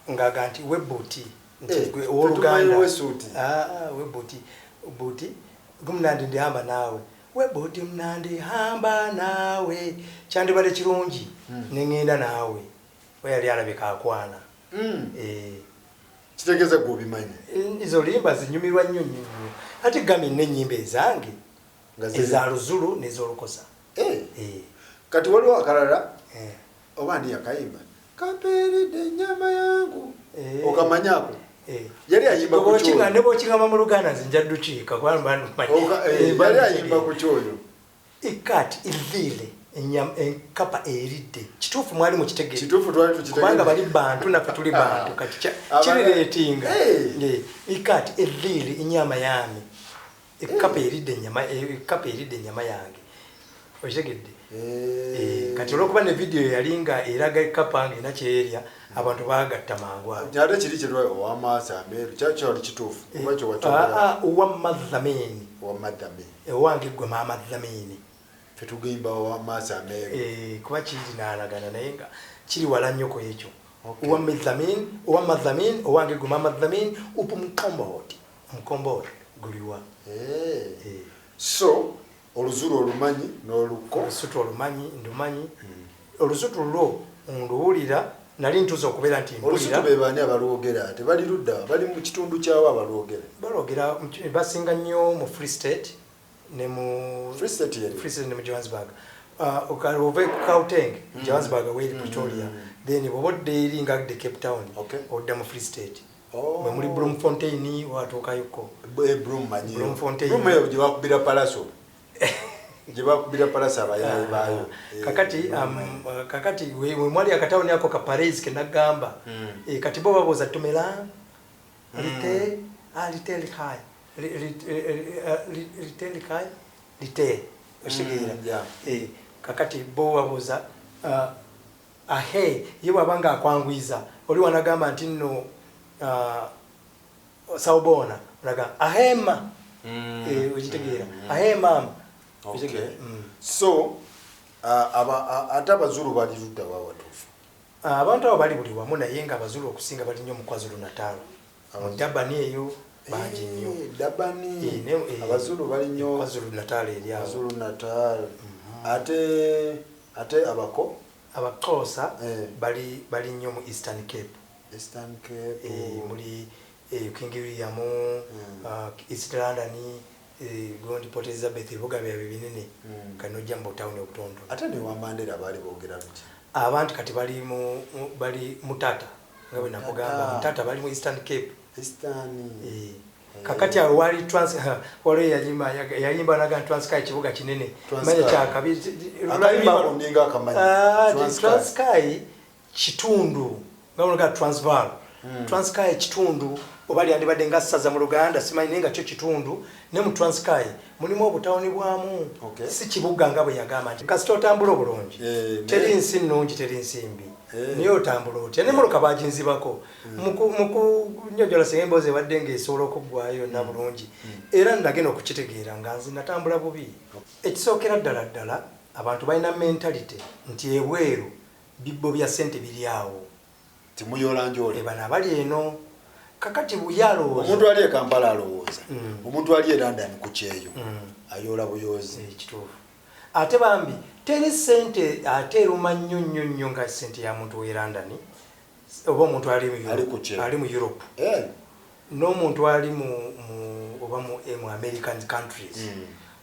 Ng'aga nti we bhuti, nti Eh, gwe tetumanyi owooluganda. Wesuuti. Ah, ah, we bhuti, bhuti kumnandi ndihamba nawe, we bhuti mnandi hamba naawe, kyandibadde kirungi neŋŋenda naawe. We yali alabika akwana. Eh, Kitegeeza gwe obimanyi. Ezo limba zinyumirwa nnyo nnyo nnyo. Ate gambye nina ennyimba ezange Nga ziri- eza Luzulu n'ez'Olukosa. Eh, Eh, kati waliwo akalala, eh, oba ani yakayimba, "Kampeeredde ennyama yangu"? Eh. Okamanyako? Eh. Yali ayimba ku kyoyo. Ne bwokigamba mu Luganda nze nja dukiika kubanga mba ndumanyi. Eh, Mba yali ayimba ndutegeera. ku kyoyo. Ikati ivile enyama enkapa eridde, kituufu mwali mukitegeera? Kituufu, twali tukitegeera. Kubanga bali bantu, naffe tuli bantu. Kati kirireetinga. Hey. Eh, ikati evile inyama yami, ekapa eridde enyama, ekapa eridde enyama yange, okitegedde? Eh. Eh, kati olwokuba ne vidiyo yali nga eraga ekapa nga erina kyerya, abantu bagatta mangu ago. Ate kiri kyetwa ow'amaaso ameeru kyakyali kituufu oba kyewakyogera? Ah, ah, owamazamini. Owamadame. Ewange gwe maama zamini. Fe tugimba ow'amaaso ameeru. Eh, kuba kirinaalagana naye nga kiri wala nnyo ku ekyo. Okay. Owamazamini, owamazamini, owange gwe maama zamini, upu mukombooti, omukombooti guliwa? Eh. Eh, So Oluzulu olumanyi n'olukko? Olusutu olumanyi, ndumanyi. Olusutu lwo nduwulira, nali ntuusa okubeera nti Olusutu mpulira. Be baani abalwogera? Tebali ludda, bali mu kitundu kyawo abalwogera? Balwogera basinga nnyo mu Free State ne mu Free State yeri? Free State ne mu Johannesburg. Ova e Gauteng, Johannesburg weeri, Pretoria, then bw'oba odda eri nga de Cape Town, odda mu Free State. Oh. Mwe muli Bloemfontein, watuukayoko. Bloem manyiyo. Bloemfontein. Bloem eyo gye bakubira Palaso, gye bakubira Palaso abayaayi baayo. Eh, Kakati Bloem manyi. kakati we mwali akatawuni ako ka Paris kenagamba. Eh, kati bo babuuza tumela lite, ah, lite likai, lite likai lite, okitegeera? Yeah. Eh, kakati bo babuuza ahe, ye bw'aba nga akwanguyiza oli wanagamba nti nno sawubona, onaga ahema. Eh, okitegeera? Ahe maama. Okitegeera? Mm. So ate Abazulu bali ludda wa watuufu? Ah, abantu abo bali buli wamu, naye nga Abazulu okusinga bali nnyo mu KwaZulu Natal, mu Durban eyo bangi nnyo. Eh, Durban. Eh, Abazulu bali nnyo KwaZulu Natal eri awo. Zulu Natal. Ate abako? Abaxhosa Eh. bali nnyo mu Eastern Cape. Eastern Cape. Eh, muli King William, East London, gundi Port Elizabeth, ebibuga byabwe binene. Kati nojja mu butawuni obutonotono. Ate ne wa Mandela baali boogera luki? Abantu kati bali bali Mutata, nga bwe nakugamba. Mutata. Mutata bali mu Eastern Cape. Eastern. Eh, kakati awo wali trans, waliwo yayimba naga Transkei kibuga kinene. Transkei. Manya kyakabi. Akayimba ako ndinga akamanyi. Ah, Transkei. Transkei kitundu nga munoga Transvaal. Transkei kitundu oba lyandibadde nga ssaza mu Luganda, simanyi, naye nga kyo kitundu. Ne mu Transkei mulimu obutawuni bwamu. Si kibuga nga bwe yagamba nti kasita otambula obulungi. Eh, Teri nsi nnungi, teri nsi mbi. Eh. Naye otambula otya nemmotoka baginzibako. Mu kunyonyola, singa emboozi ebadde ng'esobola okuggwayo yonna bulungi, era ndagenda okukitegeera nga nze natambula bubi. Ekisookera ddala ddala, abantu balina mentality nti ebweru bibbo bya ssente biri awo. Timuyola njole. Bano abali eno kakati buyalowooza Omuntu ali e Kampala alowooza omuntu ali e London ku kyeyo ayoola buyoozi. Eh, kituufu. Ate bambi teri ssente ate eruma nnyo nnyo nnyo nga ssente ya muntu w'e London oba omuntu ali mu Ali Europe, ku kyeyo. ali mu Europe Eh, n'omuntu ali mu oba mu American countries,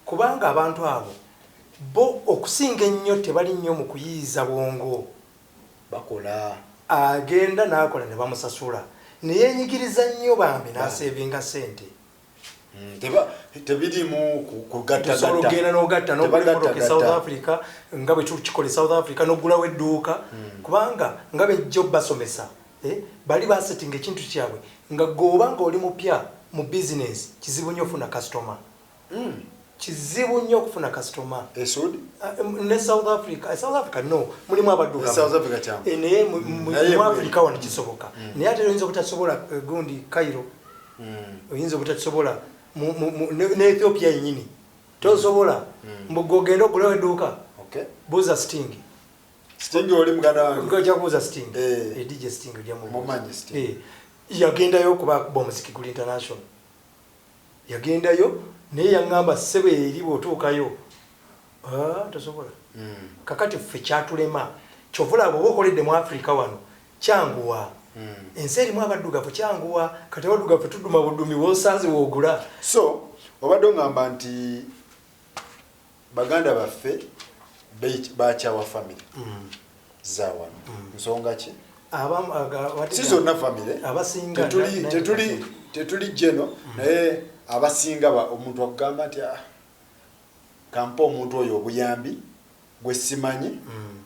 kubanga abantu abo bo okusinga ennyo tebali nnyo mu kuyiiza bwongo. Bakola. Agenda n'akola ne bamusasula, neyenyigiriza nnyo bambi n'asevinga ssente. Tebirimu Osobola kugattagatta. okugenda n'ogatta n'ogula emmotoka e South Tebagattagatta. Africa nga bwe tukikola e South Africa, n'ogulawo edduuka, kubanga nga bejja basomesa, eh, bali basetinga ekintu kyabwe nga gweoba nga oli mupya mu bizinesi, kizibu nnyo okufuna kasitoma. Kizibu nnyo okufuna kasitoma. Esudi? Ah, ne South Africa, South Africa no, mulimu abaddugavu. E South Africa kyangu. Eh, naye Naye mu ebweru. Africa wano kisoboka, naye ate oyinza obutasobola, gundi Cairo oyinza obutakisobola, ne Ethiopia yenyini tosobola, mbu gwe ogenda ogulawo edduuka. Okay. Buuza Sting. Sting oli muganda wange. Ojja kubuuza Sting. DJ Sting ojja mubuuza. Mumanyi Sting. Yagendayo okuba akuba omuziki guli international, yagendayo naye yaŋŋamba, "Ssebo, eri bw'otuukayo, ah, tosobola." Kakati ffe kyatulema, kyova olaba oba okoledde mu Africa wano kyanguwa. Ensi erimu abaddugavu kyanguwa. Kati abaddugavu tuduma budumi, wosanze woogula. So obadde oŋŋamba nti baganda baffe bakyawa famire zawano, nsonga ki? Si zonna famire. Abasinga. Tetuli jeno, naye abasinga omuntu akugamba nti, "Ah, kampa omuntu oyo obuyambi gwe simanyi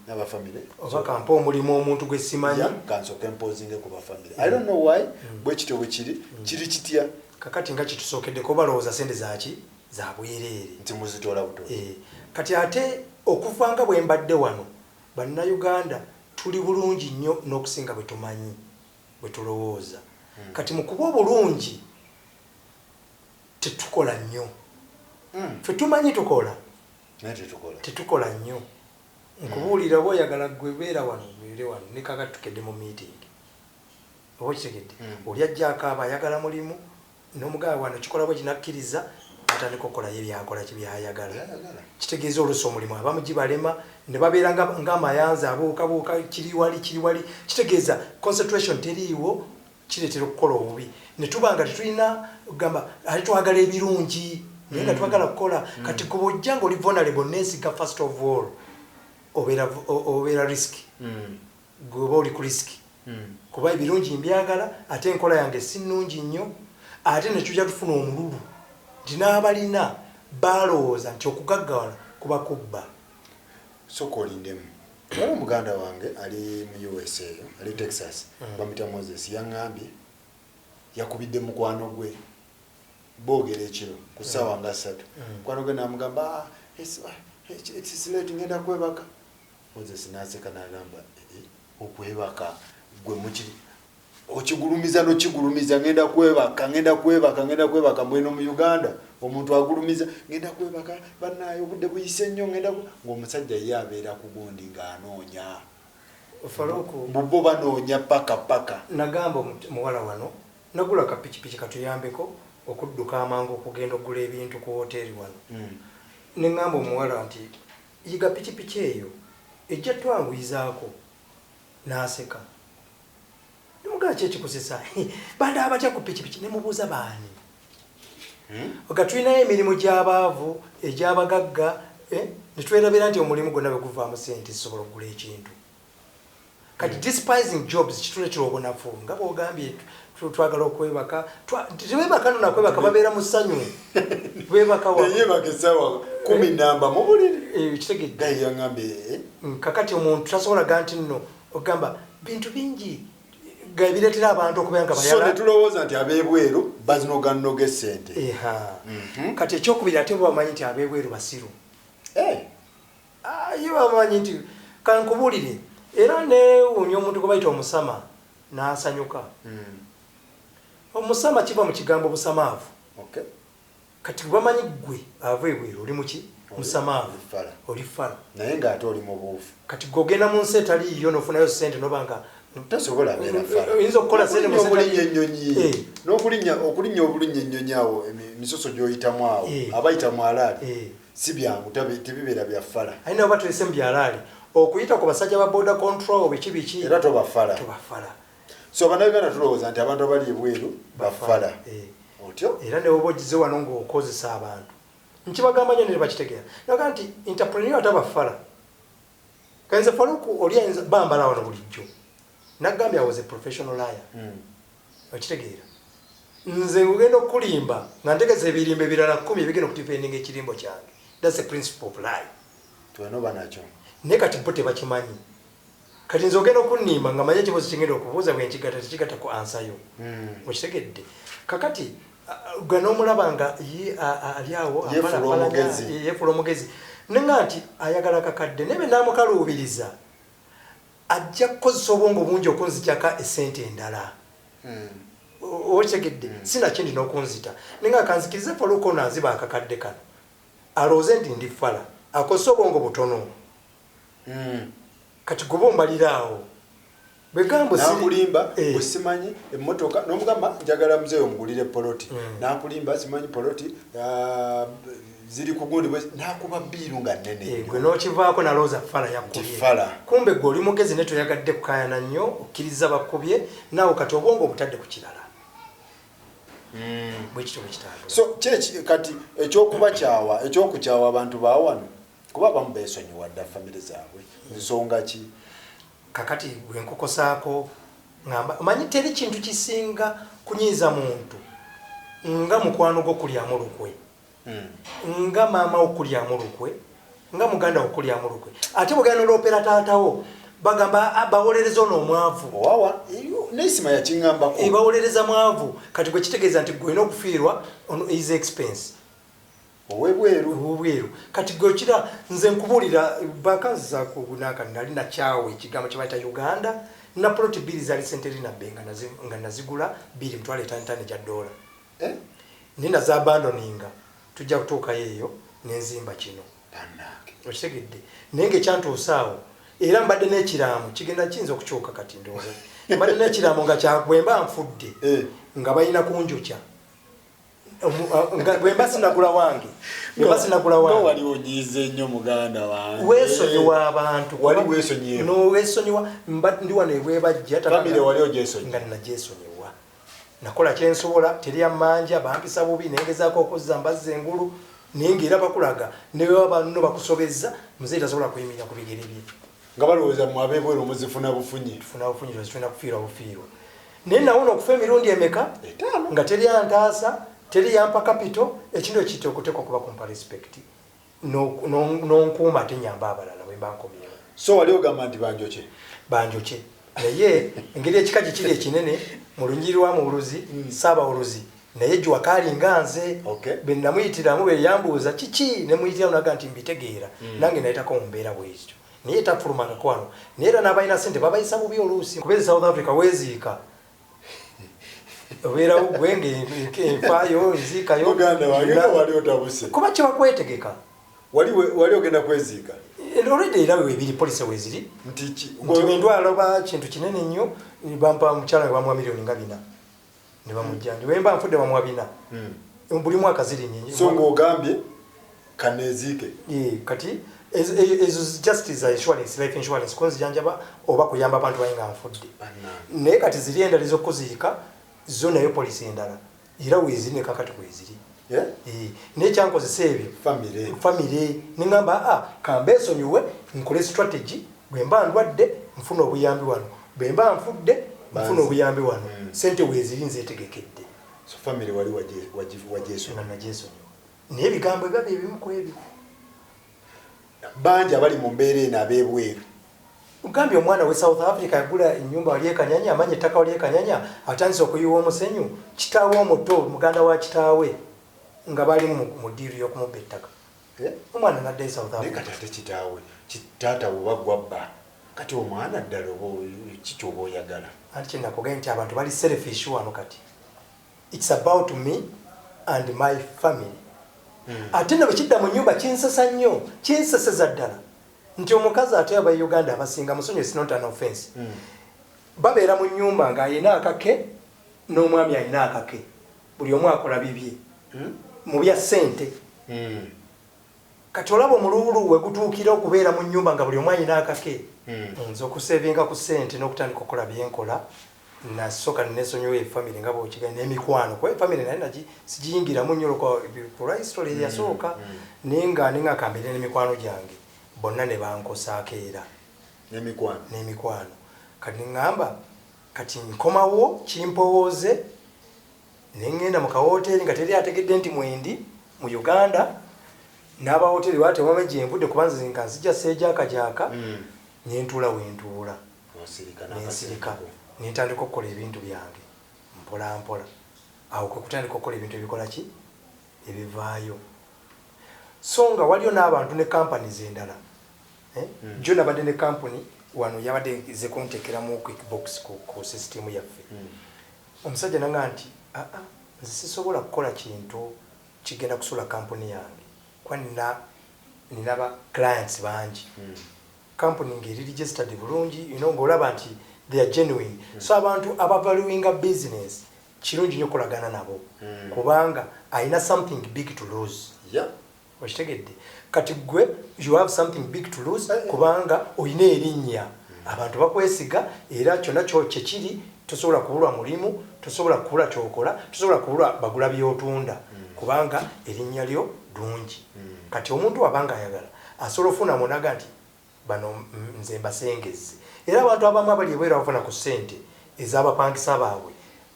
n'abafamire." Oba kampa omulimu omuntu gwe simanyi. Kansooke mpozinge ku bafamire. I don't know why bwe kityo bwe kiri. Kiri kitya? Kakati nga kitusookeddeko, balowooza sente zaki za bwereere. Nti muzitoola butozi. Kati ate okuva nga bwe mbadde wano, Bannayuganda tuli bulungi nnyo n'okusinga bwe tumanyi, bwe tulowooza. Kati mu kuba obulungi tetukola nnyo. Ffe tumanyi tukola. Naye tetukola. Tetukola nnyo. Nkubuulira, oba oyagala gwe beera wano, beere wano ne kakati tukedde mu meeting, oba okitegedde? Oli ajja akaaba ayagala mulimu, n'omugaba wano kikola bwe kinakkiriza, atandika okukolayo ebyakola ki byayagala. Byayagala. Kitegeeza oluusi omulimu abamu gibalema ne babeera ng'amayanzi abuukabuuka, kiri wali, kiri wali. Kitegeeza concentration teriiwo, kireetera okukola obubi ne tuba nga tetulina gamba ate twagala ebirungi naye nga twagala kukola. Kati gwe bw'ojja nga oli vulnerable, neesiga, first of all obeera risk. Gwe oba oli ku risk kuba ebirungi mbyagala, ate enkola yange si nnungi nnyo. Ate netujja tufuna omululu nti n'abalina balowooza nti okugaggawala kuba kubba. Soka olindemu. Waliwo muganda wange ali mu USA eyo, ali Texas, bamuyita Moses. Yaŋŋambye yakubidde mukwano gwe, boogera ekiro ku ssaawa nga 3. Mukwano gwe n'amugamba, "Ah, it's late, ngenda kwebaka." Moses n'aseka n'agamba, "Eh, eh, okwebaka gwe mukiri okigulumiza nokigulumiza, ngenda kwebaka, ngenda kwebaka, ngenda kwebaka." Mbweno mu Uganda omuntu agulumiza, "Ngenda kwebaka bannaye, obudde buyise nnyo, ngenda ng'omusajja ye abeera ku gundi ng'anoonya. Faruku. Bubo banoonya paka paka. Nagamba muwala wano, nagula kapikipiki katuyambeko okudduka amangu okugenda okugula ebintu ku woteeri wano. Neŋŋamba omuwala nti yiga pikipiki eyo, ejja twanguyizaako. N'aseka. Nemugaa, ki ekikusesa? Bandaba batya ku pikipiki? Nemubuuza baani? Oga tulinayo emirimu gy'abaavu, egy'abagagga, eh? Netwerabira nti omulimu gwonna bwe guvaamu sente zisobola okugula ekintu. Kati despising jobs kituleetera obunafu nga bwogambye. Twagala okwebaka. Tebebaka no nakwebaka, babeera mu ssanyu, bebaka wa? Yebaka essaawa 10 namba mu buliri. Kitegedde? Gaye yaŋŋambye, eh? Kakati omuntu tasobola ga nti nno ogamba bintu bingi ga ebireetera abantu okubeera nga So bayala. netulowooza nti ab'ebweru bazinoganoga esente. Eha. Kati ekyokubiri, ate bo bamanyi nti ab'ebweru basiru. Ah, ye bamanyi nti kankubuulire, era neewuunya omuntu gwe bayita omusama n'asanyuka. Omusama kiva mu kigambo busamaavu. Kati bamanyi ggwe ava ebweru oli muki? Musamaavu. Oli fala. Oli fala. Naye ng'ate oli mubuufu. Kati gwe ogenda mu nsi etaliiyo n'ofunayo sente noba nga Tasobola beera fala. Oyinza okukola sente mu nsi Okulinnya ennyonyi, n'okulinnya okulinnya obulinnya ennyonyi awo, emisoso gy'oyitamu awo, abayita mu alaali, si byangu, tebibeera bya fala. Aye nabo batulese mu byalaali okuyita ku basajja ba border control, biki biki. Era toba fala. Tobafala. So Bannayuganda tulowooza nti abantu abali ebweru bafala. Otyo. Era ne woba ogize wano ng'okozesa abantu, nkibagamba nnyo ne bakitegeera, naga nti entrepreneur tabafala. Kanze Faluku oli ayinza bambala wano bulijjo, nagambye I was a professional liar. Okitegeera? Nze ngugenda okukulimba nga ntegeza ebirimbo ebirala 10 ebigenda okudefendinga ekirimbo kyange. That's the principle of lie. Twenoba nakyo. Naye kati bo tebakimanyi. Kati nze ogenda okunnimba nga manyi ekibuuzo kigenda okubuuza, bwe nkigatta tekigatta ku answer yo. Okitegedde? Kakati gwe n'omulaba nga ye ali awo Yeefuula apalapalanya, omugezi. Yeefuula omugezi, nenga nti ayagala kakadde, naye bwe naamukaluubiriza ajja kukozesa obwongo bungi okunzigyako esente endala. Okitegedde? Sinakindi n'okunzita, naye nga kanzikirize Faluuka ono anziba akakadde kano, alowooze nti ndi fala, akozese obwongo butono. Kati goba ombaliraawo bwegambo Nakulimba bwe simanyi emmotoka, n'omugamba njagala muzeeyo omugulire poloti, nakulimba simanyi poloti ziri ku gundi, nakuba bill nga nnene. Gwe n'okivaako nalowooza fala yakubye. Fala. Kumbe gwe oli mugezi, naye toyagadde kukaayana nnyo, okkiriza bakubye naawe. Kati obwongo obutadde ku kirala, bwekityo bwekitambula. So kyeki kati ekyokubakyawa, ekyokukyawa abantu bawano, kuba abamu beesonyiwa dda famire zaabwe, nsonga ki? Kakati bwe nkukosaako ngamba omanyi teri kintu kisinga kunyiiza muntu nga mukwano gwo kulyamu lukwe, nga maama wo kulyamu lukwe, nga muganda wo kulyamu lukwe, ate bwegenda noloopera taatawo bagamba, "Ah, bawolereza ono omwavu." Owawa neisima yakiŋŋambako. Bawolereza mwavu. Kati gwe kitegeeza nti gwe olina okufiirwa on his expense. Owebweru. Obweru. Kati gwe okira nze nkubuulira bakanzizakunaka nali nakyawe ekigambo kyebayita Uganda. Na poloti bbiri zaali sente nabbe nga nazigula bbiri 55,000 gya dola. Eh? Naye nazabandoninga, tujja kutuukayo eyo nenzimba kino. Bannange. Okitegedde? Naye nga ekyantuusa awo, era mbadde n'ekiraamo kigenda kiyinza okukyuka. Kati ndowooza mbadde n'ekiraamo nga kyabwemba nfudde nga balina kunjokya nga bwemba sinagula wange, bwemba sinagula Nga wange. Wali onyiize nnyo muganda wange. Weesonyiwa abantu. Wali weesonyiyeeko? Noweesonyiwa. Mba ndi wano ebwebajja. Famire wali ogyesonyiwa? Nga nagyesonyiwa, nakola kyensobola, teri amanja bampisa bubi, nengezaako okuzza mbazza engulu, naye ngaera bakulaga nebaba banno bakusobezza, muzeeyi tasobola kuyimirira ku bigere bye. Nga balowooza mwe ab'ebweru muzifuna bufunyi. Tufuna bufunyi, tulina kufiirwa bufiirwa, naye nawona okufa emirundi emeka? Etaano. Nga teri antaasa, teri yampa capital. Ekintu ekiyita okuteekwa kuba kumpa respect n'onkuuma ate nyamba abalala bwe mba nkomyewo. So wali ogamba nti banjokye? Banjokye, naye engeri ekika gye kiri ekinene mu lunyiri lwa Muwuluzi, Saabawuluzi naye jwakaali nga nze. Bwe namuyitiramu, bwe yambuuza kiki, nemuyitiramu naga nti mbitegeera, nange nayitako mu mbeera bwezityo, naye tafulumangako wano. Naye era n'abalina sente babayisa bubi oluusi, kuba e South Africa weeziika obeerawo gwe nga enfaayo nziikayo. Muganda wange, nga wali otabuse. Kuba kyebakwetegeka. Wali ogenda kweziika? Already era webiri, policy weziri. Nti ki? Nti bwendwala oba kintu kinene nnyo, bampa mukyala we, bamuwa miliyoni nga 400 ne bamujjanja. Bwemba nfudde bamuwa 400 buli mwaka, ziri nyingi. So ng'ogambye kaneeziike? Eh, kati ezo just za insurance, life insurance, kunzijanjaba oba kuyamba abantu baye nga nfudde. Bannange. Naye kati ziri endala ez'okuziika zo, nayo policy endala era weeziri, ne kakati kweziri. Eh? Eh, naye kyankozesa ebyo Famire. Famire neŋamba, aa kambeesonyiwe, nkole strategy, bwe mba ndwadde nfuna obuyambi wano, bwe mba nfudde nfuna Banzi. obuyambi wano. Sente weeziri, nzeetegekedde. So famire wali wagyesonyiwa? Nga nagyesonyiwa, naye ebigambo biba byebimu ku ebyo. Bangi abali mu mbeera eno ab'ebweru. Ogambye omwana we South Africa yagula enyumba wali ekanyanya, amanya ettaka wali ekanyanya, atandise okuyiwa omusenyu. Kitaawe omuto, muganda wa kitaawe, nga bali mu deal y'okumubba ettaka. Eh? Omwana naddayo South Naye Africa. Kati ate kitaawe, taata bweba gwabba, kati omwana ddala oba kiki oba oyagala? Anti kyenakugambye nti abantu bali selfish wano. Kati it's about me and my family. Ate no bwekidda mu nyumba kinsesa nnyo, kinseseza ddala nti omukazi ate aba Uganda abasinga musonyi, it's not an offense, babeera mu nyumba ng'ayina akake n'omwami ayina akake, buli omu akola bibye mu bya ssente. Kati olaba omululu we gutuukira okubeera mu nyumba nga buli omu ayina akake. Nze okusevinga ku ssente n'okutandika okukola byenkola, nasooka nesonyiwa efamire nga bwokiganya n'emikwano, kuba efamire naye nagi sigiyingiramu nnyo kulwa history eyasooka, naye nga ninga kambeere n'emikwano gyange bonna ne bankosaako era. N'emikwano? N'emikwano. Kati neŋŋamba kati nkomawo kimpowooze, neŋŋenda mu kawoteeri nga teri ategedde nti mwendi mu Uganda, n'abawoteeri baba tebamanyi gyenvudde, kuba nze nga nzija seejaakajaaka. Nentuula wentuula. Osirika. Nensirika. N'akasente ko. Nentandika okukola ebintu byange mpola mpola. Awo kwe kutandika okukola ebintu ebikola ki, ebivaayo. So nga waliyo n'abantu ne companies endala, eh? Jo nabadde ne company wano yabadde ze kunteekeramu QuickBooks ku system yaffe. Omusajja nanga nti, aa, nze sisobola kukola kintu kigenda kusula kampuni yange, kuba nina ba clients bangi. Company ngeri registered bulungi, ng'olaba nti they are genuine. So abantu abavaluinga business, kirungi nnyo okolagana nabo, kubanga alina something big to lose. Okitegedde? Kati gwe you have something big to lose, kubanga olina erinnya, abantu bakwesiga, era kyonna kyo kyekiri, tosobola kubulwa mulimu, tosobola kubula kyokola, tosobola kubulwa bagula byotunda, kubanga erinnya lyo ddungi. Kati omuntu wabanga ayagala, asobola ofuna munaga nti bano nze mbasengezze. Era abantu abamu abali ebweru abafuna ku ssente ez'abapangisa baabwe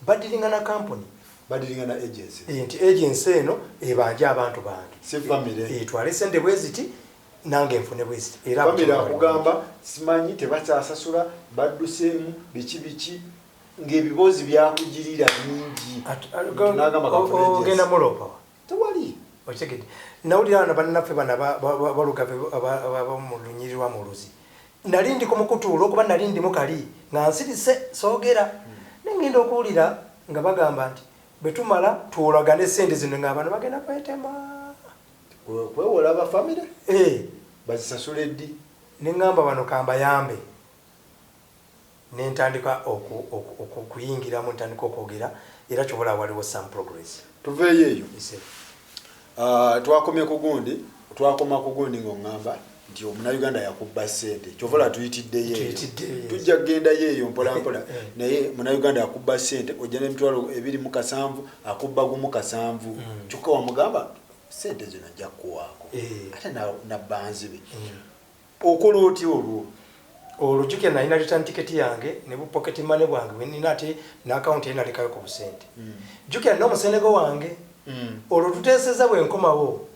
badiringa na kampuni. Badiringa na agency. Nti agency eno ebanja abantu bange. Si family. Etwale sente bwe ziti, nange nfune bwe ziti, era family akugamba simanyi tebakyasasula, badduseemu biki biki, ng'ebiboozi byakugirira bingi. N'agamba kanfune agency. Ogenda mulopa. Tewali. Okitegedde? Nawulira bano bannaffe bano balugave mu lunyiri lwa muluzi. Nali ndi ku mukutu, olwokuba nali ndimu kali nga nsirise soogera, nengenda okuwulira nga bagamba nti bwe tumala tuwolagane sente zino, nga bano bagenda kwetema. Kwewola abafamire. Eh. Bazisasula eddi? Neŋŋamba bano kambayambe, nentandika okuyingiramu, ntandika okwogera, era kyobola waliwo some progress. Tuveeyo eyo. Ise. Ah, twakomye ku gundi, twakoma ku gundi ng'oŋŋamba nti omunauganda yakubba ssente, kyovola tuyitiddeyo eyo. Tuyitiddeyo. Tujja kugendayo eyo mpolampola. Eh. Naye munauganda yakubba ssente, ojja n'emitwalo 27, akubba 1 7, kyokka wamugamba ssente zino nja kukuwaako. Eh. Ate nabba nzibe. Okola otya olwo? Olwo jjukira nalina return ticket yange ne bu pocket money bwange bwenina, ate n'akawunti ye nalekayo ku busente. Jjukira nina omusenego wange. Olwo tuteeseza bwe nkomawo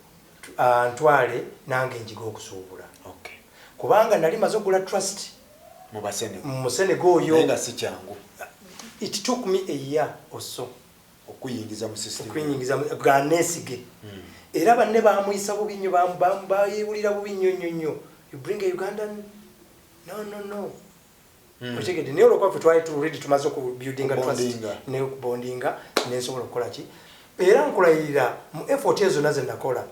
ntwale nange njiga okusuubula, kubanga nali maze okugula trust mu basenego. Mu musenego oyo. Naye nga si kyangu. It took me a year or so okuyingiza mu system. Okuyingiza ganeesige. Era banne bamuyisa bubi nnyo, bayiwulira bubi nnyo nnyo nnyo. You bring a Ugandan? No, no, no. Okitegedde? Naye olwokuba ffe twali already tumaze okubuildinga trust Okubondinga. Ne okubondinga, nensobola okukola ki. Era nkulayirira, mu effort ezo zonna ze nakola,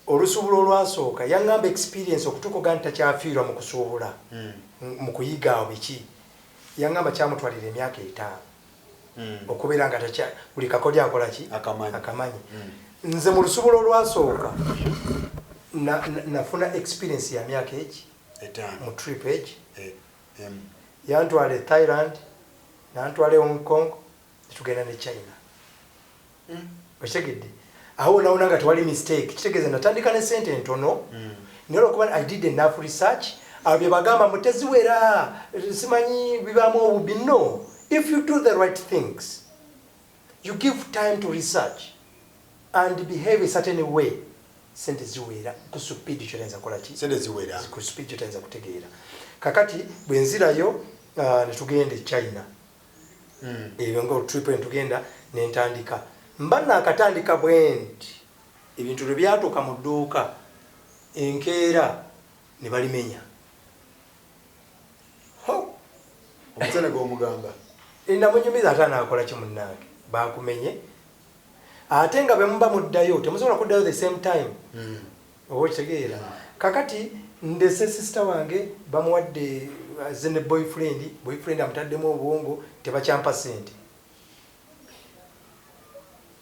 olusuubula olwasooka yaŋŋamba experience okutuuka oga nti takyafiirwa mu kusuubula, mu kuyiga awo biki, yaŋŋamba kyamutwalira emyaka 5 okubeera nga takya buli kakodyo akola ki. Akamanyi. Akamanyi. Nze mu lusuubula olwasooka nafuna experience ya myaka egi. 5. Mu trip egi. Eh, Yantwala e Thailand, nantwala e Hong Kong, netugenda ne China. Okitegedde? Awo wonawona nga tewali mistake. Kitegeeza natandika ne sente entono, naye olwokuba I did enough research, abo bye bagamba muteziwera, simanyi bibaamu obubi, no. If you do the right things, you give time to research and behave a certain way, sente ziwera ku speed kyoyinza kukola ki. Sente ziwera. Ku speed kyoyinza kutegeera. Kakati bwe nzirayo, netugenda e China. Ebyo nga trip netugenda, nentandika mba nakatandika bwenti, ebintu lwe byatuuka mu dduuka enkeera ne balimenya. Ho! Omusenego omugamba. Namunyumiza, ate anaakola ki munnange? Bakumenye, ate nga bwe muba muddayo temusobola kuddayo the same time. Oba okitegeera? Kakati ndese sister wange, bamuwadde aze ne boyfriend, boyfriend amutaddemu obwongo, tebakyampa sente,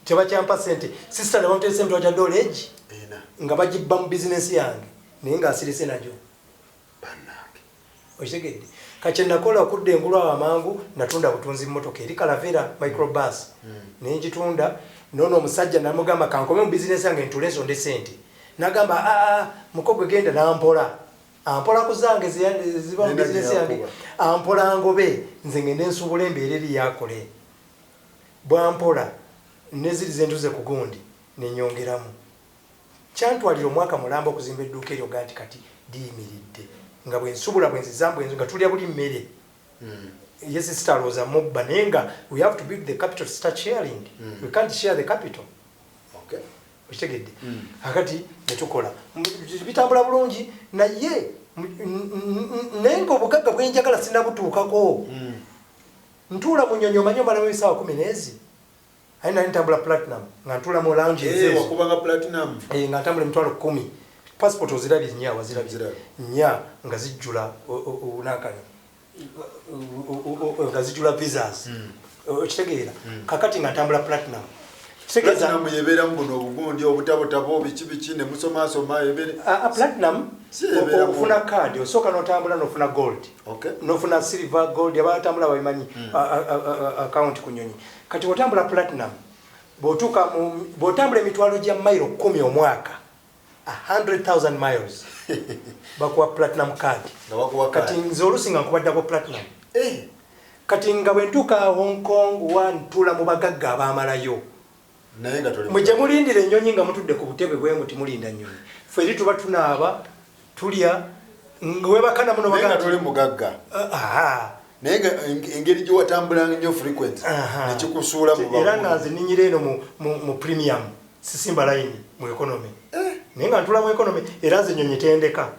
tebakyampa sente. Sister ne bamuteesa emitwalo gya dola egi 4. Nga bagibba mu bizinesi yange, naye ng'asirise nagyo. Bannange. Okitegedde? Kakye nakola okudda engulu awo amangu, natunda butunzi mmotoka eri Caravelle microbus, nengitunda. Noono omusajja namugamba kankome mu bizinesi yange ntule nsonde sente. Nagamba, aa, mukogwe genda nampola, ampola ku zange ziba mu Nena bizinesi yange. gye yakuba. Ampola ngobe nze ngende nsuubula embeera eri yakole bwampola neziri zentuze ku gundi nenyongeramu. Kyantwalira omwaka mulamba okuzimba edduuka eryo, ga nti kati liyimiridde, nga bwensubula bwenziza bwenzu nga tulya buli mmere. Ye sister alowooza mubba, naye nga we have to build the capital to start sharing. We can't share the capital. Okitegedde? Akati netukola, bitambula bulungi, naye naye nga obugagga bwenjagala sinabutuukako. Ntuula mu nyonyi, omanyi omalamu ebisaawa 10 n'ezi, aye nali ntambula Platinum, nga ntuula mu lounge Eh, ezo. Wakubanga Platinum. Eh, nga ntambula emitwalo 10. Passport ozirabye nnya, wazirabye? Nzirabye. Nnya nga zijjula nankani, nga zijjula visas. Okitegeera? Kakati nga ntambula platinum. Kitegeeza Platinum yebeeramu buno obugundi obutabotabo, biki biki, ne musomasoma ebeere. Ah, ah, platinum. Si ebeeramu. Ofuna kaadi, osooka notambula nofuna gold, nofuna silver, gold. Abatambula babimanyi, account ku nyonyi. Kati otambula platinum, bw'otuuka bw'otambula emitwalo gya mayiro 10 omwaka, 100,000 miles, bakuwa platinum card. Nga bakuwa Kati card. nze oluusi nga nkuba double platinum. Kati nga bwe ntuuka Hong Kong, wa ntuula mu bagagga abaamalayo. Naye nga toli Mwe gye mulindira ennyonyi nga mutudde ku butebe bwe muti, mulinda nnyonyi, ffe eri tuba tunaaba, tulya, nga webakana muno. Naye nga Baga toli mugagga. Naye nga engeri gye watambulanga nnyo frequent, nekikusuula mu Era nga bagundi. nze ninyira eno mu premium, sisimba layini mu economy, naye nga ntula mu economy. Era nze ennyonyi tendeka.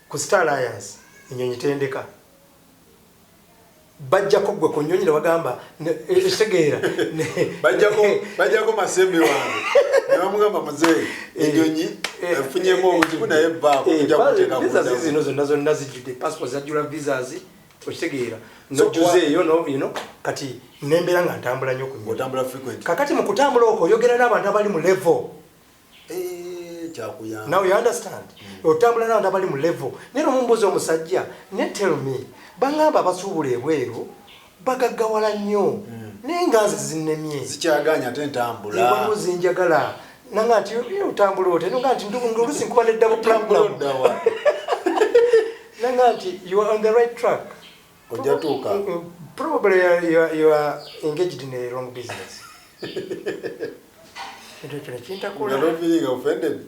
Ku Star Alliance ennyonyi tendeka, bajjako gwe ku nnyonyi ne bagamba ekitegeera. Bajjako masembe wange ne bamugamba, "Muzeeyi, ennyonyi efunyemu obuzibu, naye vaako, tujja kuteeka ku Visas ndabo." zino zonna zonna zijjudde passport, zajjula visas, okitegeera? So, Nojjuzeeyo no, you know, kati nembeera nga ntambula nnyo ku nnyonyi. Otambula frequent. Kakati mu kutambula okwo oyogera n'abantu abali mu level. Kyakuyamba. Now you understand. Otambula n'abantu abali mu level. Naye nomumbuuza omusajja ne tell me, baŋŋamba abasuubula ebweru bagaggawala nnyo, naye nga nze zinnemye. Zikyaganya ate ntambula. Waliwo zinjagala nanga nti, "Eh, otambula otya?" Nanga nti oluusi nkuba ne double Tambula platinum. oddawa? Nanga nti, "You are on the right track." Ojja tuuka. Probably you are engaged in a wrong business. Ekyo ekyo nekintakula. Nga feeling offended?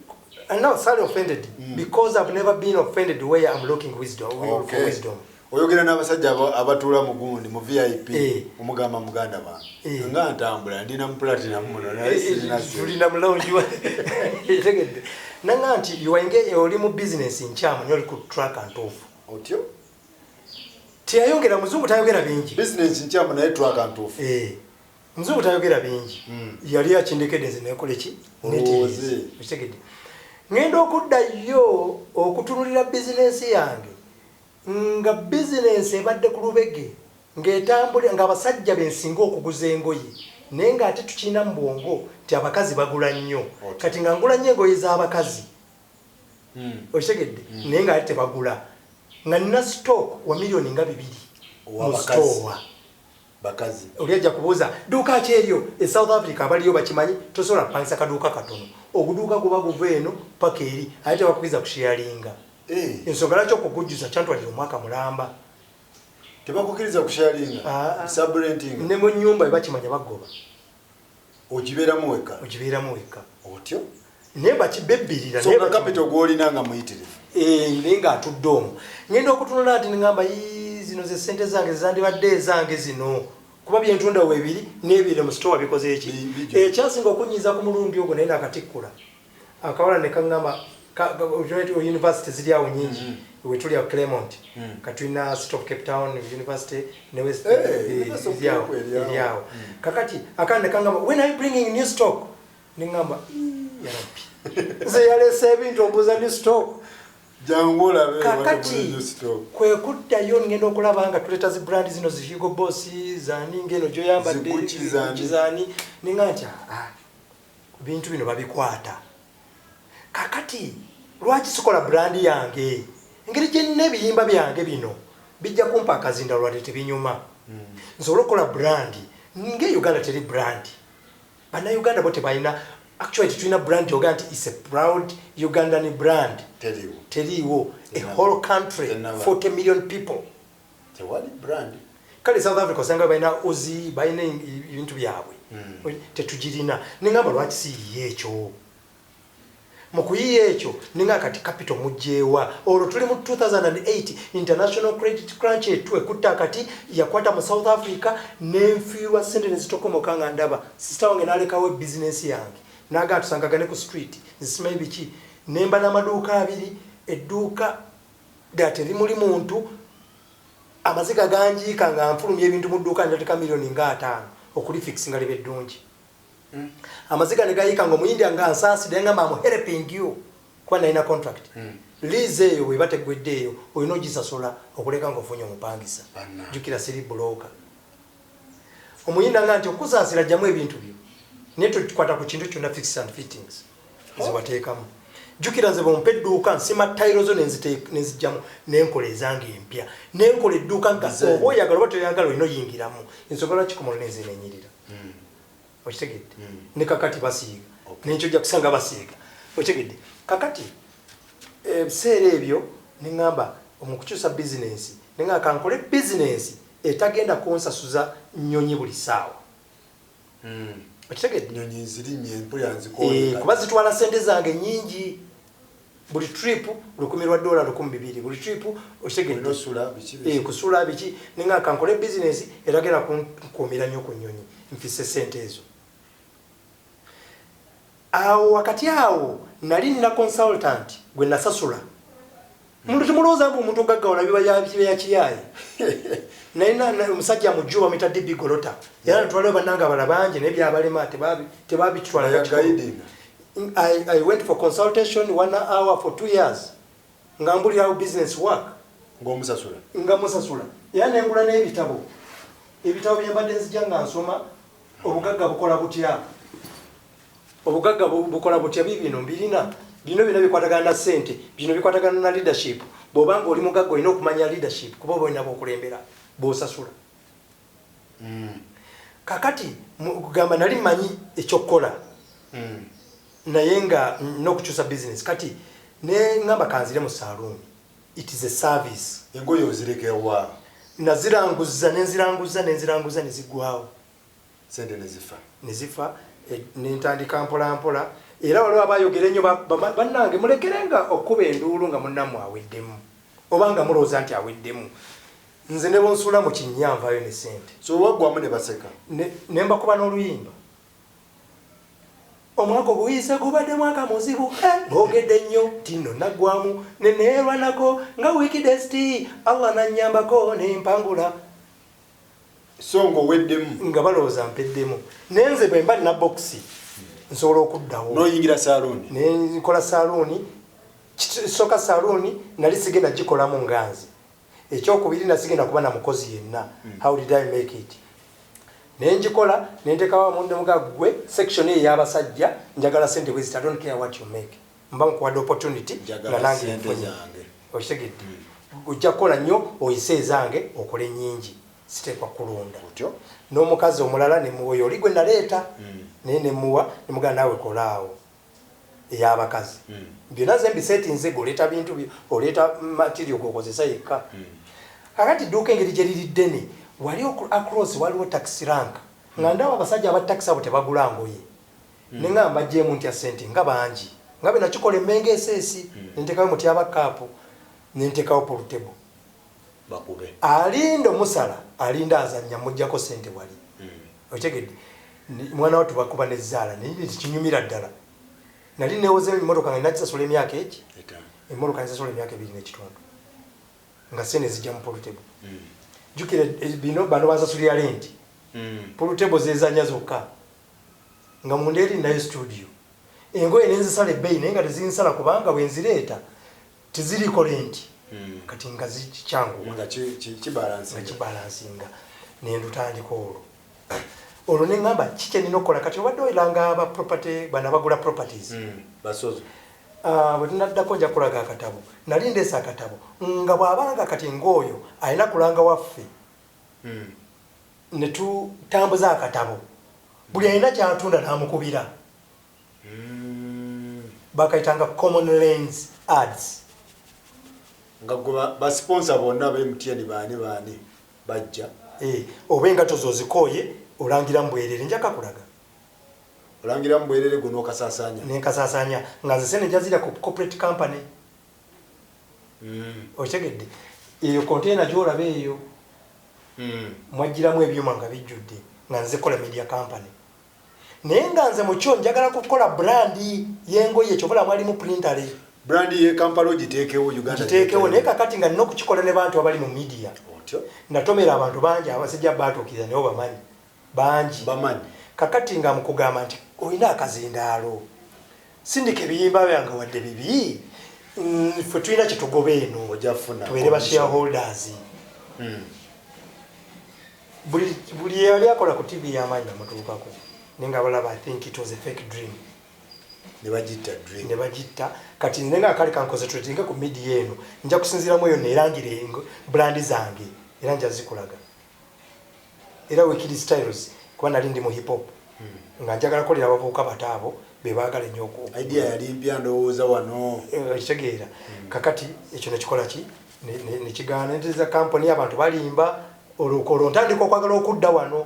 I'm not sorry offended, because I've never been offended where I'm looking wisdom, for wisdom. Oyogera n'abasajja abatuula mu gundi mu VIP, omugamba, "Muganda wange, nga ntambula, ndina mu platinum muno, naye sirina ssente." Tulina mu lounge, tegedde? Nanga nti you are oli mu business nkyamu, naye oli ku track ntuufu. Otyo. Teyayongera, muzungu tayogera bingi. Business nkyamu, naye track ntuufu. Eh, muzungu tayogera bingi. Yali akindekedde nze nekola eki? Olowooze. Okitegedde? Ŋŋenda okuddayo okutunulira bizinensi yange, nga bizinensi ebadde ku lubege, ng'etambula, ng'abasajja bensinga okuguza engoye, naye ng'ate tukirina mu bwongo nti abakazi bagula nnyo. Kati nga ngula nnyo engoye z'abakazi, okitegedde? Naye ng'ate tebagula, nga nina stock wa miliyoni nga 2 mu Ow'abakazi. store. Bakazi. Oli ajja kubuuza, "Dduuka ki eryo?" E South Africa abaliyo bakimanyi, tosobola kupangisa kaduuka katono, oguduuka guba guva eno paka eri, ate tebakukiriza kusharinga. Ensonga lwaki okugujjuza kyantwalira omwaka mulamba. Tebakukiriza kusharinga? Ah, ah. Subrenting? Ne mu nyumba bebakimanya bagoba. Ogibeeramu wekka? Ogibeeramu wekka. Otyo. Naye bakibebbirira. So nga capital gw'olina nga muyitirivu. Eh, naye ng'atudde omwo, ngenda okutunula nti ngamba, "Ii, zino ze sente zange zandibadde ezange zino, kuba byentunda weebiri n'ebiri mu sitowa bikoze eki?" Ekyasinga okunyiiza ku mulundi ogwo, naye nakatikkula akawala ne kaŋŋamba, university ziri awo nyingi. Wetuli awo Claremont, katulina City of Cape Town University ne West. University of eri awo, Cape eri awo. Eri awo. Kakati akandi ne kaŋŋamba, "When are you bringing new stock?" Neŋŋamba, "Ii, ya Rabbi, nze yaleese ebintu ombuuza new stock?" Jangu olabe. Kakati kwe kuddayo, ngenda okulaba nga tuleeta zi brand zino, zi Hugo Boss, zani, ngeno gyoyambadde. Zi Gucci zani. Gucci zani, ninga nti, "Ah, bintu bino babikwata. Kakati lwaki sikola brand yange? Engeri gyenina ebiyimba byange bino bijja kumpa akazinda, lwadde tebinyuma, nsobole okukola brand." Nge Uganda teri brand, Bannayuganda bo tebalina. Actually tetulina brand yoga nti is a proud Ugandan brand. Teriwo. Teriiwo. A Tenaba. whole country, Tenaba. 40 million people. Tewali brand. Kale South Africa osanga balina uzi, balina ebintu byabwe. Tetugirina. Neŋamba, lwaki siyiye ekyo? Mu kuyiya ekyo ninga kati capital mugjewa? Olwo tuli mu 2008, international credit crunch etu ekutta. Kati yakwata mu South Africa, nenfiirwa sente nezitokomoka, nga ndaba sister wange nalekawo ebizinensi yange, nagaa tusangagane ku street, nzisimanyi biki. Nemba n'amaduuka abiri, edduuka ddala terimuli muntu. Amaziga ganjiika nga nfulumya ebintu mu dduuka, ndateka miliyoni nga 50 okulifixinga liba eddungi. Amaziga ne gayiika nga omuyindi nga nsaasidde, ngamba, "Am helping you." Kuba nalina contract. Lease eyo bweba teggweddeeyo, olina ogisasula okuleka ngaofunye omupangisa. Jjukira siri broker. Omuyinda nga nti okusaasira, jjamu ebintu byo, naye tokwata ku kintu kyonna, fix and fittings zewateekamu. Jjukira nze bwompa edduuka, nsima tayiro zo nenzijjamu, nenkola ezange empya, nenkola edduuka nga oba oyagala oba toyagala olina oyingiramu. Ensonga lwaki komola nenze nenyirira, okitegedde? Ne kakati basiiga, nenkyo ojja kusanga basiiga, okitegedde? Kakati ebiseera ebyo neŋŋamba omukukyusa bizinensi, neŋŋamba kankole bizinensi etagenda kunsasuza nnyonyi buli ssaawa, okitegedde? Nyonyi nzirinnye, mpulira nzikooye. Kuba zitwala sente zange nyingi. Buli trip $1,000, 2,000 buli trip, okitegedde? Olina osula, biki, Eh, biki. Kusula biki. Nenga kankole bizinensi etagenda kunkuumira nnyo ku nnyonyi, nfisse sente ezo. Awo wakati awo nali nina consultant gwe nasasula. Muntu temulowooza mbu omuntu ogaggawala biba yakiyaye. Nalina omusajja mujju bamwita DB Golota, era natwalayo bannange abala bangi, naye byabalema, tebabitwala. Ya guiding. I went for consultation 1 hour for 2 years nga mbulira how business work. Ng'omusasula? Nga musasula, era nengula n'ebitabo. Ebitabo byembadde nzija nga nsoma, obugagga bukola butya, obugagga bukola butya. Bibino mbirina, bino byonna bikwatagana na ssente, bino bikwatagana na leadership. Bw'obanga oli mugagga, olina okumanya leadership, kuba oba olina bwokulembera bw'osasula. Kakati kugamba nali mmanyi ekyokukola, naye nga n'okukyusa business. Kati neŋŋamba kanzire mu saaluuni, it is a service. Engoye ozirekewa? Naziranguza, nenziranguza, nenziranguza, neziggwawo. Sente nezifa. Nezifa, nentandika mpola mpola. Era waliwo abayogera ennyo, bannange mulekerenga okkuba enduulu nga munnammwe aweddemu, oba nga mulowooza nti aweddemu. Nze ne bonsuula mu kinnya, nvaayo ne sente. So waggwamu ne baseka? Ne mbakuba n'oluyimba, omwaka oguyise gubadde mwaka muzibu, boogedde nnyo nti nno naggwamu, neneerwanako nga wikidest, Allah nanyambako nempangula. So ng'oweddemu. Nga balowooza mpeddemu, naye nze bwe mba nina bokisi nsobola okuddawo. N'oyingira saaluuni. Nenkola saaluuni. Soka saaluuni nali sigenda gikolamu nga nze. Ekyokubiri, nasigenda kuba na mukozi yenna. How did I make it? Nenjikola, nentekawo omuntu gwe section eyo ey'abasajja, njagala sente bweziti, I don't care what you make, mba nkuwadde opportunity nga Njagala nange sente nfunye. zange. Okitegedde? Ojja kukola nnyo oyise ezange, okole nnyingi, siteekwa kulonda. Otyo. N'omukazi omulala nemuwa, oyo oli gwe naleeta, naye nemuwa, nemugamba naawe kolaawo ey'abakazi. Byonna ze mbisetinze, gwe oleeta bintu byo, oleeta material gwokozesa yekka. Kakati dduuka engeri gye liri ddene, wali across waliwo taxi rank, nga ndaba abasajja aba taxi abo tebagula ngoye. Neŋŋamba mbaggyemu ntya sente nga bangi, nga bwe nakikola emmengo eseesi, nentekayo mutyaba kaapu, nentekawo pool table. Bakube. Alinda omusala, alinda azanya, mujjako sente wali. Okitegedde? Mwana wattu bakuba nezaala, naye tekinyumira ddala. Nali newoze emotoka nga nagisasula emyaka egi. 5. Emotoka nzisasula emyaka 2 n'ekitundu nga sente zijja mu pool table. Jjukira, bino bano bansasulira rent. Pool table zezanya zokka, nga munda eri nayo studio. Engoye nenzisala ebbeeyi, naye nga tezinsala kubanga bwenzireeta teziriiko rent. Kati nga zikyanguwa. Nga kibalansinga. Nga kibalansinga. Nendutandika olwo neŋŋamba ki kyenina okukola. Kati obadde oyiranga aba property, bano abagula properties. Basozo. Ah, bwe tunaddako nja kulaga akatabo. Nali ndeese akatabo nga bw'abanga kati ng'oyo alina kulanga waffe, ne tutambuza akatabo, buli alina kyatunda n'amukubira. Bakayitanga common lens ads. Nga gwe basponsor bonna ba MTN, baani baani bajja. Eh, oba engato zozikooye, olangira mbwerere, nja kakulaga. Olangira mu bwerere, gwe n'okasaasaanya. Nenkasasanya nga nze sente njazirya ku corporate company. Okitegedde? Eyo container gyolaba eyo, mwagiramu ebyuma nga bijjudde, nga nze kola media company, naye nga nze mukyo njagala kukola brand y'engoye. Kyobula mwalimu printale. Brand ye Kampala ogiteekewo, Uganda. Giteekewo, naye kakati nga nina okukikola ne bantu abali mu media. Otyo. Natomera abantu bangi abasajja batuukiriza, naye obamanyi bangi. Bamanyi. Kakati nga mukugamba nti olina akazindaalo, Sindika ebiyimba byange wadde bibi, ffe tulina kyetugoba eno. Ojja kufuna tubeere ba commission. Shareholders. Buli yali akola ku TV y'amaanyi namutuukako, naye nga balaba, I think it was a fake dream. Ne bagitta dream. Ne bagitta. Kati nze nga kale kanconcentratinga ku media eno, nja kusinziiramu eyo nerangire brand zange, era nja zikulaga. Era Wicked Styles, kuba nali ndi mu hip hop, nga njagala kolera abavubuka bato abo be baagala ennyo Idea yali mpya, ndowooza wano. Ekitegeera. Kakati ekyo nekikola ki, nekigaana. Nteeza kampuni, abantu balimba, olwo ntandika okwagala okudda wano.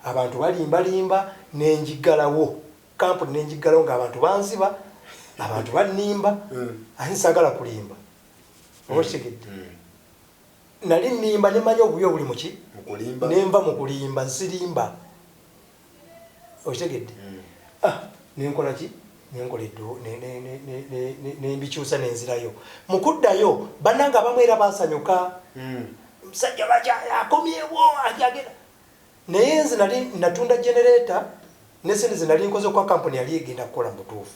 Abantu balimbalimba, nenjigalawo kampuni, nenjigalawo ngaabantu banziba, abantu banimba. Ate saagala kulimba, oba okitegedde? Nali nimba nemanya obubi obuli muki. Mukulimba. Nenva mu kulimba, nsirimba, okitegedde? Ah, nenkola ki, nenkola eddo nembikyusa, nenzirayo. Mukuddayo bannange abamu era basanyuka. Musajja lwaki akomyewo, ajagenda? Naye nze nali natunda generator nesente ze nali nkoze kwa kampuni yali egenda kukola mu butuufu.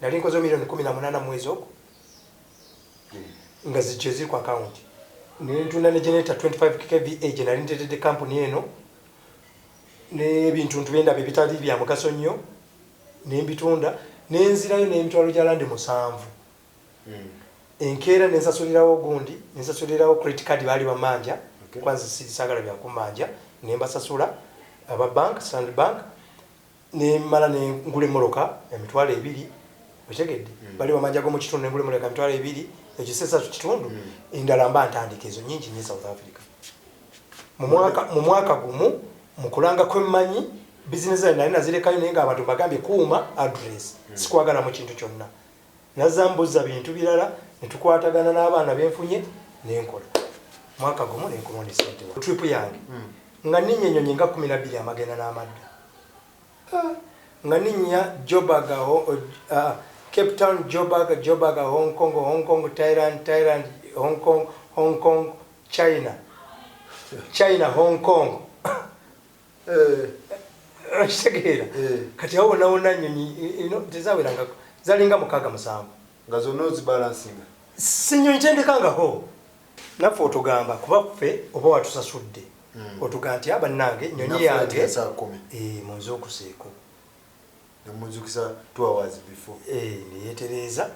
Nali nkoze miliyoni 18 mwezi ogwo, nga zikyo ziri ku akawunti. Nentunda ne generator 25 kVA gye nali ntetedde kampuni eno, n'ebintu byendaba ebitali bya mugaso nnyo nembitunda, nenzirayo n'emitwalo gya landi 7. Enkeera nensasulirawo gundi, nensasulirawo credit card baali bamanja. Kwanza saagala byakumanja, nembasasula aba bank, Standard Bank. Nemala nengula emmotoka 20,000, okitegedde? Bali bamanja go mu kitundu, nengula emmotoka 20,000, ekyo sesatu kitundu. Endala mba ntandika ezo nyingi nnyo e South Africa. Mu mwaka gumu, mu kulanga kwemmanyi bizinesi zange nali nazirekayo, naye nga abantu mbagambye kuuma address, sikwagala mu kintu kyonna. Nazza mbuza bintu birala, netukwatagana n'abaana benfunye, nenkola mwaka gumu nenkomawo ne sente. Trip yange nga ninnya ennyonyi nga 12 amagenda n'amadda. Nga ninnya Joburg, Cape Town, Joburg, Joburg, Hong Kong, Hong Kong, Thailand, Thailand, Hong Kong, Hong Kong, China, China, Hong Kong. Okitegeera? Kati awo wonna wonna nyonyi tezaweranga, zalinga mukaaga musanvu. Nga zonna ozibalansinga. Sinyonyi tendekangako. Naffe otugamba kuba ffe oba watusasudde, otugamba nti abannange nyonyi yange Saa 10. Munze okuseeko. Nemuzukusa 2 hours before. Neyetereeza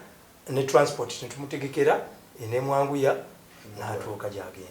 ne transport netumutegekera enemwanguya natuuka gyagenda.